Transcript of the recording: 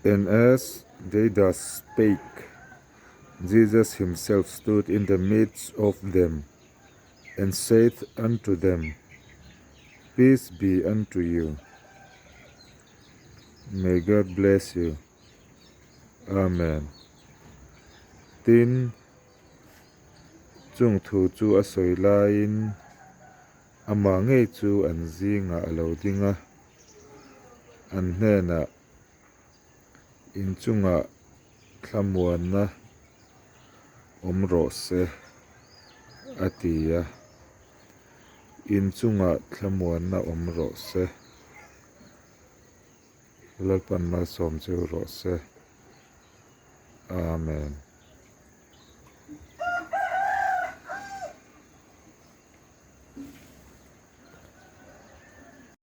And as they thus spake, Jesus himself stood in the midst of them, and saith unto them, Peace be unto you. May God bless you. Amen. Tin, chung thu chu a sawi laiin amah ngei chu an zingah a lo ding a, an hnenah inchungah thlamuanna awm rawh se, a ti a. Inchungah thlamuanna awm rawh se. Lalpan malsawm cheu rawh se. Amen.